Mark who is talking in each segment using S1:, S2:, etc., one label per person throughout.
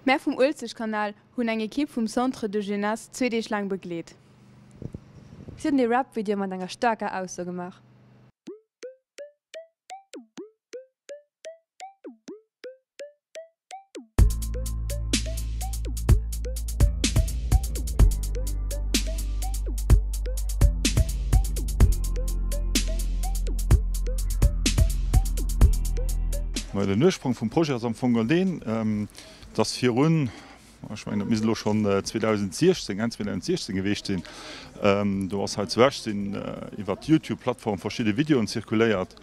S1: Mär vum Uelzechtkanal hunn eng Ekipp vum Centre de Jeunesse zwee Deeg laang begleet.
S2: Si hunn dee Rap-Video mat enger staarker Ausso gemaach.
S3: Den Ursprong vum Projet ass am Fong deen, dass virun, ech mengen dat misst elo schonn 2016, Enn 2016 geweecht sinn, do ass hei zu Esch sinn iwwert d'Youtube-Plattform verschidde Videoen zirkuléiert,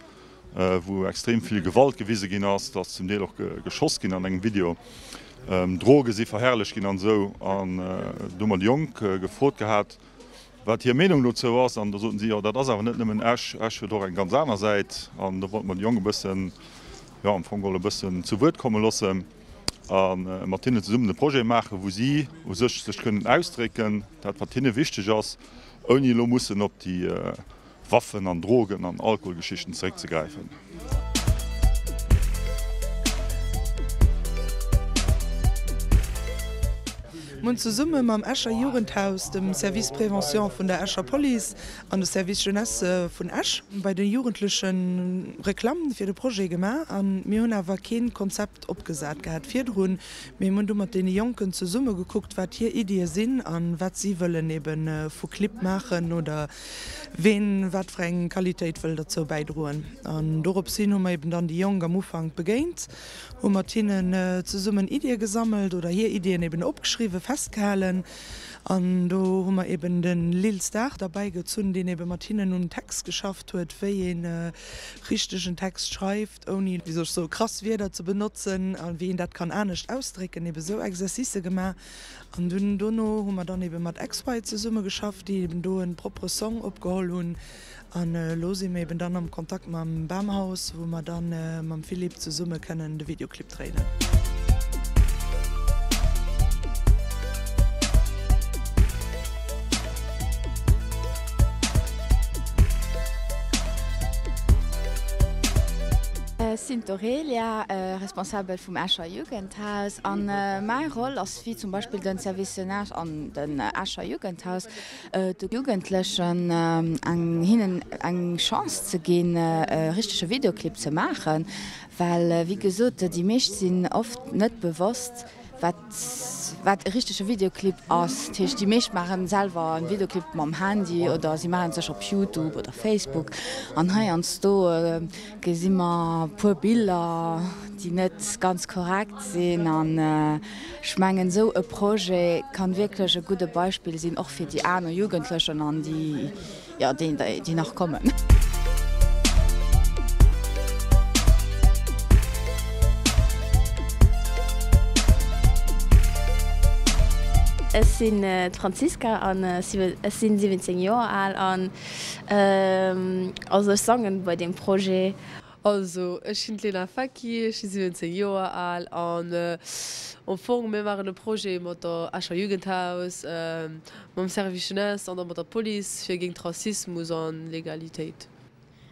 S3: wou extrem vill Gewalt gewise ginn ass, da ass zum Deel och geschoss ginn an engem Video, Droge si verherrlecht ginn an esou. An do hu mer déi Jonk gefrot gehat, wat hir Meenung dozou ass. An da soten si, jo dat ass awer net nëmmen Esch, Esch huet och eng ganz aner Säit. An do wollte mer déi Jonk e bëssen, jo am Fong geholl e bëssen zu Wuert komme loossen a mat hinnen zesummen e Projet maachen, wou si u sech sech kënnen ausdrécken, dat wat hinne wichteg ass, ouni elo mussen op déi Waffen an Drogen an Alkoholgeschichten zeréckzegräifen.
S4: Mir hunn zesumme mam Escher Jugendhaus, dem Service Prévention vun der Escher Police an de Service Jeunesse vun Esch bei de Jugendleche Reklamm fir de Projet gemaach a mir hunn awer keen Konzept opgesat gehat virdrun, mee mir hunn du mat deene Jonken zesumme gekuckt wat hir Iddie sinn a wat si wëllen ebe vu Clibb maachen oder ween wat fir eng Qualitéit wëll derzou bäidroen. An dorops hin hu mer eben dann déi Jonk am Ufank begéint, hu mat hinnen zesummen Iddie gesammelt oder hir Iddien eben opgeschriwwen, festgehalen. An do hu mer eben de Lil Star derbäi gezunn, deen eben mat hinnen um Text geschafft huet, wéi ee richtegen Text schreift, ouni, wéi soll ech soen, krass Wierder ze benotzen a wéi een dat kann anescht ausdrécken, eben esou Exercicë gemaach. An dunn dono hu mer dann ebe mat X-Wide zesumme geschafft, déi eben do e propere Song opgeholl hunn. An elo si mir eben dann am Kontakt mam Bamhaus, wou mer dann mam Philippe zesumme kënnen de Videoclip dréinen.
S5: Ech sinn d'Aurélia, Responsabel vum Escher Jugendhaus. An mäi Roll ass wéi zum Beispill den Service Jeunesse an den Escher Jugendhaus, de Jugendlechen eng hinnen eng Chance ze ginn e richtege Videoclip ze maachen, well wéi gesot déi meescht sinn oft net bewosst wat wat e richtege Videoclip ass. Dat heescht déi meescht maachen selwer en Videoclip mam Handy oder si maachen sech op Youtube oder Facebook an heiansdo gesi mer puer Biller déi net ganz korrekt sinn an ech mengen esou e Projet kann wierklech e gudde Beispill sinn och fir déi aner Jugendlechen an déi jo déi nach kommen.
S6: Ech sinn d'Franziska an ech sinn 17 Joer al an also ech sangen bei deem Projet.
S7: Also ech sinn d'Lena Fecki, ech si 17 Joer al an am Fong mir maachen e Projet mat der Escher Jugendhaus, mam Service Jeunesse an da mat der Police fir géint Rassismus an Legalitéit.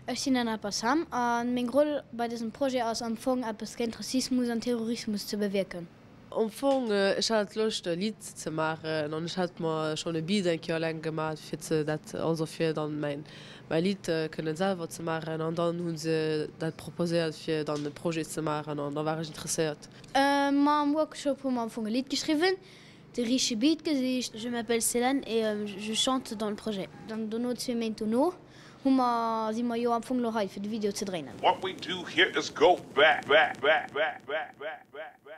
S8: Ech sinn Anna Bassam a meng Roll bei dësem Projet ass am Fong eppes géint Rassismus an Terrorismus ze bewierken.
S7: Am Fong, ech hat Loscht e Lidd ze maachen an ech hat mer schonn e Beat eng Kéier alleng gemat fir ze dat, also fir dann mäin mäi Lidd kënnen selwer ze maachen an dann hu se dat proposéiert fir dann e Projet ze maachen an da war ech interesséiert.
S8: Ma am Workshop hu mer am Fong e Lidd geschriwwen, de richtege Beat gesicht. Je m'appelle Céline et je chante dans le projet. Dann dono, zwee Méint dono, hu mer, si mer jo am Fong lo hei fir de Video ze dréinen.
S9: What we do here is go back, back, back, back, back, back, back.